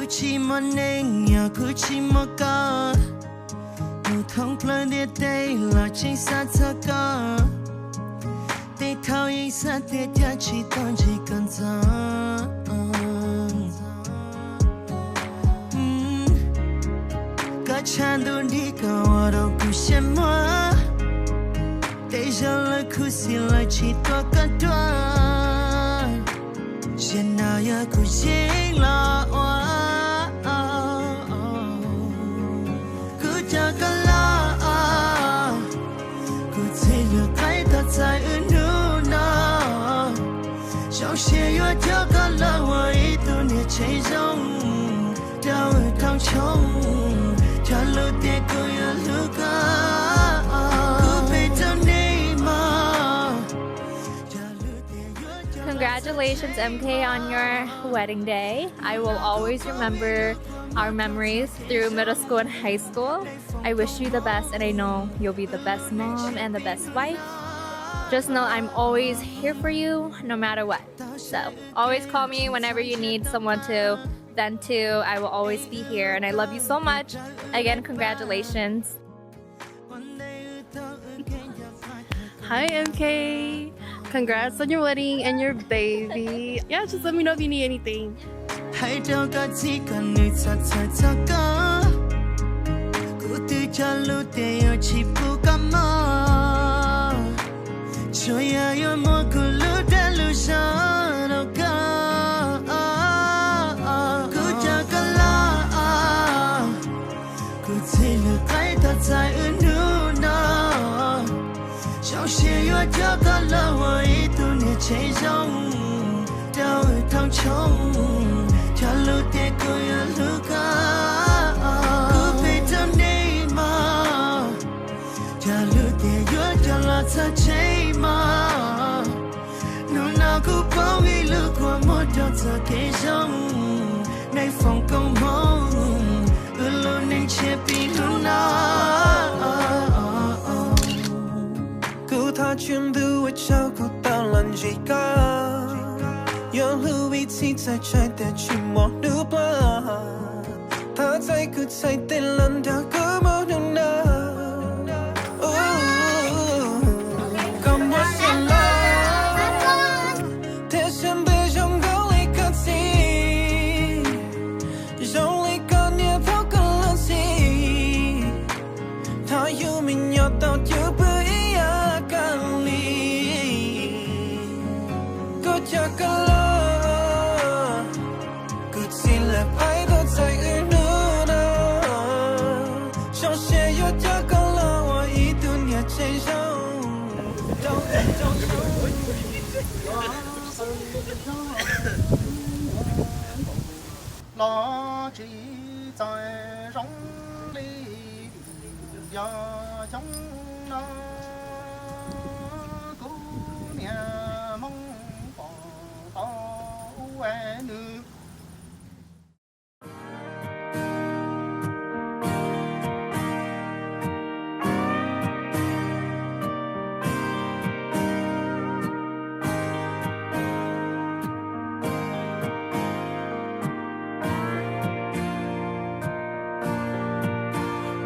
Tsis muaj neeg yog kuv tsis muaj koj, mus thoob plaws ntiaj teb los tseem xav txog koj. Tej thaum yeej xav tias cas tsis tau ntsib koj ntxov. Koj tshav ntuj nrig koj ua rau kuv siab muag. Tej zaum lawv khuv xim lawv tsis tuav koj dua. Zaum no yog kuv yeej los ua. Kuv coj koj los, kuv txhij lub qaib tau txais wb hnub no. Zoo siab yuav coj koj los ua ib tug niam tsev zoo rau wb thoob tshooj. Cog lus tias kuv yuav hlub koj, kuv phem rau nej mog. Cogluj tias yuav coj los txhawb. Congratulations, M K, on your wedding day. I will always remember our memories through middle school and high school. I wish you the best, and I know you'll be the best mom and the best wife. Just know I'm always here for you, no matter what. So always call me whenever you need someone to vent to. I will always be here, and I love you so much. Again, congratulations. Hi, M K. Congrats on your wedding and your baby. Yeah, just let me know if you need anything. Hais rau koj txiv kom nws txhob txhawj txog koj. Kuv twb cog lus tias yuav tsis pub koj mob. Tsuas yog yuav muab kuv lub dag lub zog rau koj. Kuv coj koj los, kuv txhij lub qaib tau txais wb hnub no. Zoo siab yuav coj koj los ua ib tug niam tsev zoo rau wb thoob tshooj. Cog lus tias kuv yuav hlub koj, kuv phem rau nej mog. Cog lus tias yuav coj los txog tsev mog. Hnub no kuv poob ib lub kua muag rau txoj kev zoo. Nej foom koob hmoov, wb lub neej tshiab pib hnub no. Kuv thov tswj ntuj ua tsaug kuv tau los ntsib koj. Yuav hlub ib txhis txhawj txhawj tias tsis muaj hnub plag. Thov txais kuv txhais tes los nrog kuv mus hnub no. Koj muaj siab loj thiab siab ntev zoo nkaus li koj txiv, zoo li koj niam thaum koj los ntxhi. Thov yus me nyuam tau cwj pwm ib yam koj li. Kuv coj koj los, kuv txhij lub qaib tau txais wb hnub no. Zoo siab yuav coj koj los ua ib tug niam tsev zoo rau wb thoob tshooj. Los tsis txawj zoo li yog xyoo no, kuv niam Hmoob pom tau ua nws.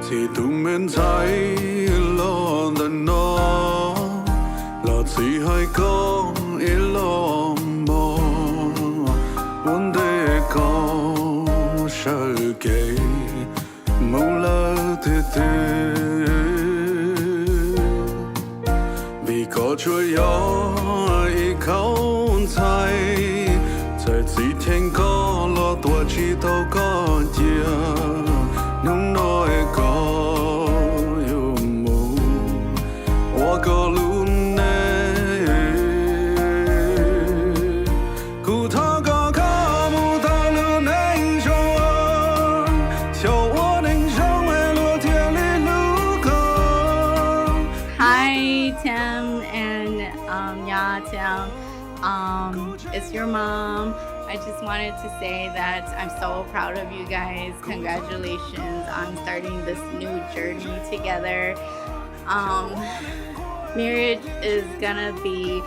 Txij tus me ntxhais los ntawm no, los txhij hais koj ib los mog, ua ntej koj sawv kev mus lawm tiag tiag. Vim koj tsuas yog ib khau ntxhais, txawm txiv cheem koj los tuaj tsis tau koj cia. Hnub no koj yuav mus ua koj lub neej. Kuv thov kom koj mus tau lub neej zoo, xyaum ua neeg zoo luag thiaj li hlub koj. Hi, Tim and, um, yeah, Tim. Um, it's your mom. I just wanted to say that I'm so proud of you guys. Congratulations on starting this new journey together. Um, marriage is gonna be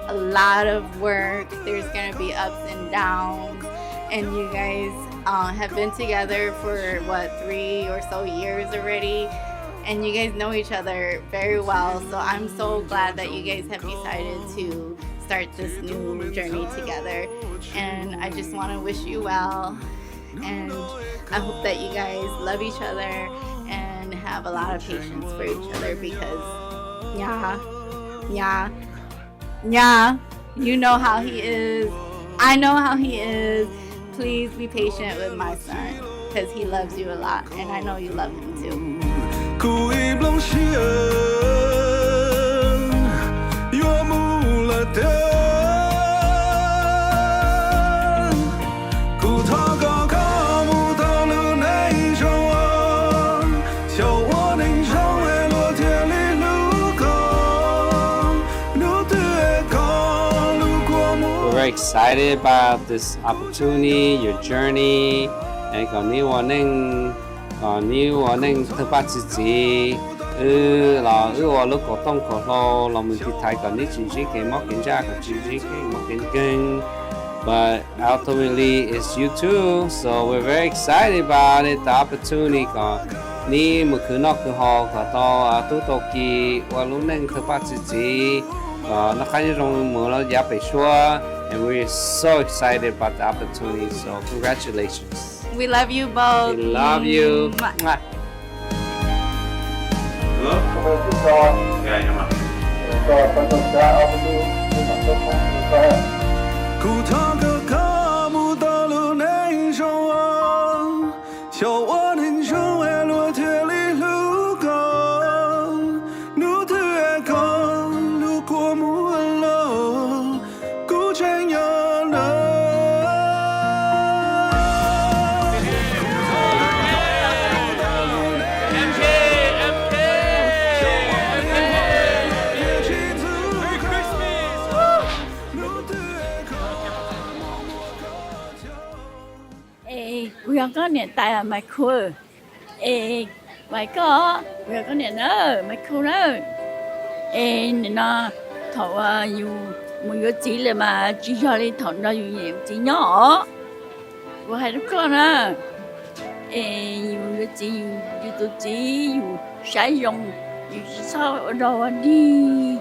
a lot of work. There's gonna be ups and downs. And you guys uh, have been together for what, three or so years already. And you guys know each other very well. So I'm so glad that you guys have decided to start this new journey together. And I just want to wish you well. And I hope that you guys love each other and have a lot of patience for each other because, yeah, yeah, yeah, you know how he is. I know how he is. Please be patient with my son because he loves you a lot and I know you love him too. Kuv ib nplooj siab yuav mus lawm tiag. Kuv thov kom koj mus tau lub neej zoo, xyaum ua neeg zoo es luag thiaj li hlub koj. Hnub twg es koj lub kua muag. We're very excited about this opportunity, your journey, es kom neb ua neej, kom neb ua neej tawg paj txi txiv. Wb los wb ua lub kaum tooj kaum hlau los mus tiv thaiv kom neb tsis ntsib kev mob kev ntsaj, kom tsis ntsib kev mob kev nkeeg. But ultimately, it's you too. So we're very excited about it, the opportunity kom neb mus khwv noj khwv haus kom tau tub tau ki, ua lub neej tawg paj txi txiv, kom noj qab nyob zoo mus yav pem suab. And we're so excited about the opportunity. So congratulations. We love you both. We love you. Mwah. Kuv thov kom koj mus tau lub neej zoo, xyaum ua neeg zoo es luag thiaj li hlub koj. Hnub twg es koj lub kua muag los, kuv tseem nyob nawb. Es kuv yog koj niam tais Maiv Khuv. Es Maiv Khuv, kuv yog koj niam na, Maiv Khuv na. Es nim no thaum yus mus yuav txiv lawm mas tsis yog li thaum nrog yus niam yus txiv nyob os. Kuv hais rau koj na, es yus yuav txiv, yus tus txiv yus saib zoo, yus tsis txhob ua dog ua dig.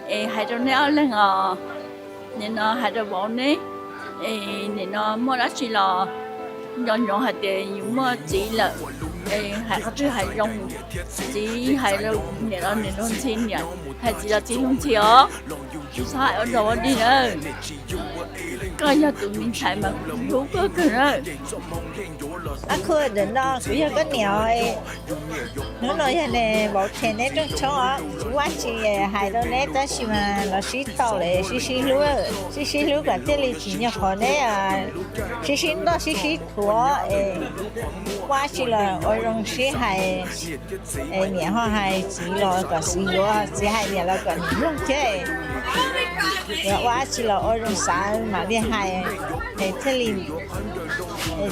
Es hais rau neb ob leeg os, nim no hais rau vauv neb, es nim no muaj dab tsi los nco ntsoov hais tias yus muaj txiv lawm, es hais qhov twg hais zoo, txiv hais rau niam los niam luag ntxhi, niam hais txiv los txiv luag ntxhi os. Tsis txhob hais ua dog ua dig na. Koj yog tus me ntxhais mas kuv hlub koj kawg na. Ab, khu ntawm no kuv yog koj niam os. Hnub no yog vauv them neb rooj tshoob os, tsis muaj tsi hais rau neb tab sis mas los sib tau lawm, sib sib hlub, sib sib hlub kom thiaj li tsim nyog qhov neb sib sib nrauj sib sib thuam es muaj tsi los ua zoo sib hais. Es niam ho hais txiv los kom txiv yuav, txiv hais niam los kom niam mloog thiab. Yuav ua dab tsi los ua zoo xav mam li hais, es thiaj li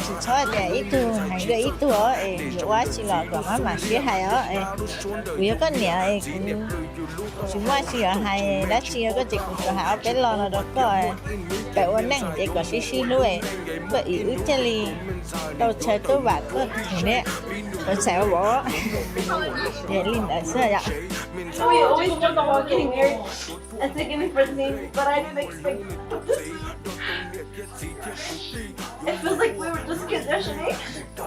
tsis txhob tias ib tug heev dua ib tug os, es yuav ua dab tsi los kom maj mam sib hais os. Kuv yog koj niam es kuv tsis muaj dab tsi yuav hais dab tsi, yog koj ces kuv tsuas hais ob peb lo no rau koj, peb ua neej ces kom sib sib hlub, koj wb thiaj li tau chaw tub vam koj tus ne, ua txhais ua vauv, li ntawd xwb yom. We always joke about getting married and taking the first name, but I didn't expect this. It feels like we were just kids yesterday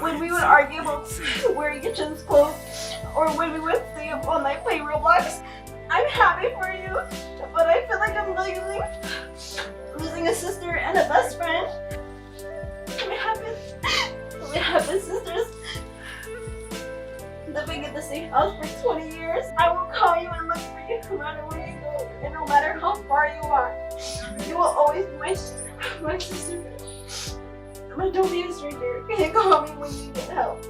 when we would argue about wearing each other's clothes or when we would stay up all night playing Roblox. I'm happy for you, but I feel like I'm losing, losing a sister and a best friend. We have been, we have been sisters living in the same house for twenty years. I will call you and look for you no matter where you go and no matter how far you are. You will always be my, my sister. But don't be a stranger. You can call me when you need help.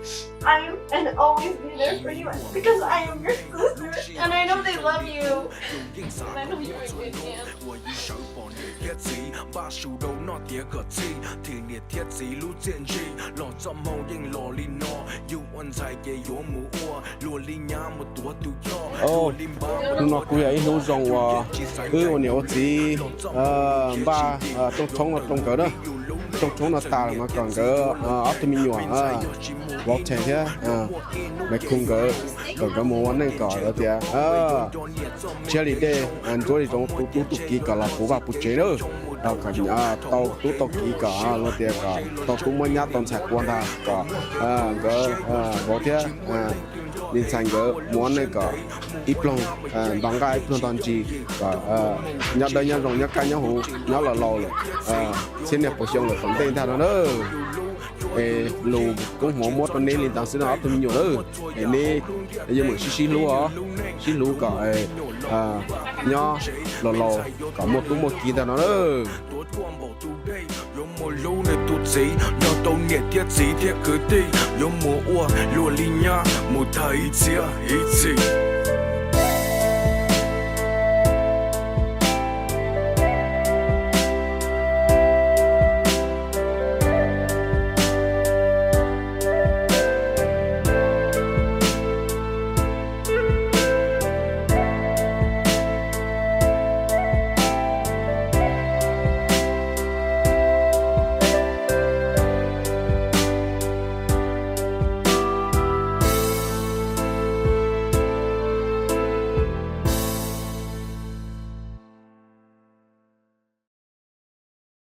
I am and always be there for you because I am your sister. And I know they love you. And I know you're a good man. Ua yus sawv pom niam thiab txiv, npaj su rau noj tiav kom txhij, thim niam thiab txiv lub txiaj ntsig, los txoj hmoo yeej los li no, yus ua ntxhais ces yuav mus ua, luag li nyab mus tuav tus yog, luag li npab. Hnub no kuj yog ib hnub zoo uas wb ua niam ua txiv npaj rooj tshoob los rau nkawd na. Tshoob no tas lawm no kom nkawd ob tug me nyuam, Vauv Thev thiab Maiv Khu nkawd, kom nkawd mus ua neej kom lawv tias tshiab li dej, ntsuab li zoov, tu tub tu kiv kom los puv vaj puv tsev na. Tau tub tau kiv kom luag tias kom tau tub muab nyab tau ntxhais qua ntag kom nkawd vauv thiab me ntxhais nkawd mus ua neej kom ib pluag nto nqaj ib pluag nto ntsis, kom nyob dawb nyob zoo nyob kaj nyob huv nyob los laus lawm, txhiab niaj puas xyoo lawm tom ntej ntag no na. Es lus koob hmoov muab rau neb li ntawd xwb no ob tug me nyuam na. Es neb yuav tsum sib sib hlub os, sib hlub kom nyob los laus kom muaj tub muaj kiv ntag no na. Yuav muaj hlub nws tus txiv, nrog tau niam thiab txiv thiab kwv tij, yuav muaj ua luag li nyab mus tag ib txhiab ib txhis.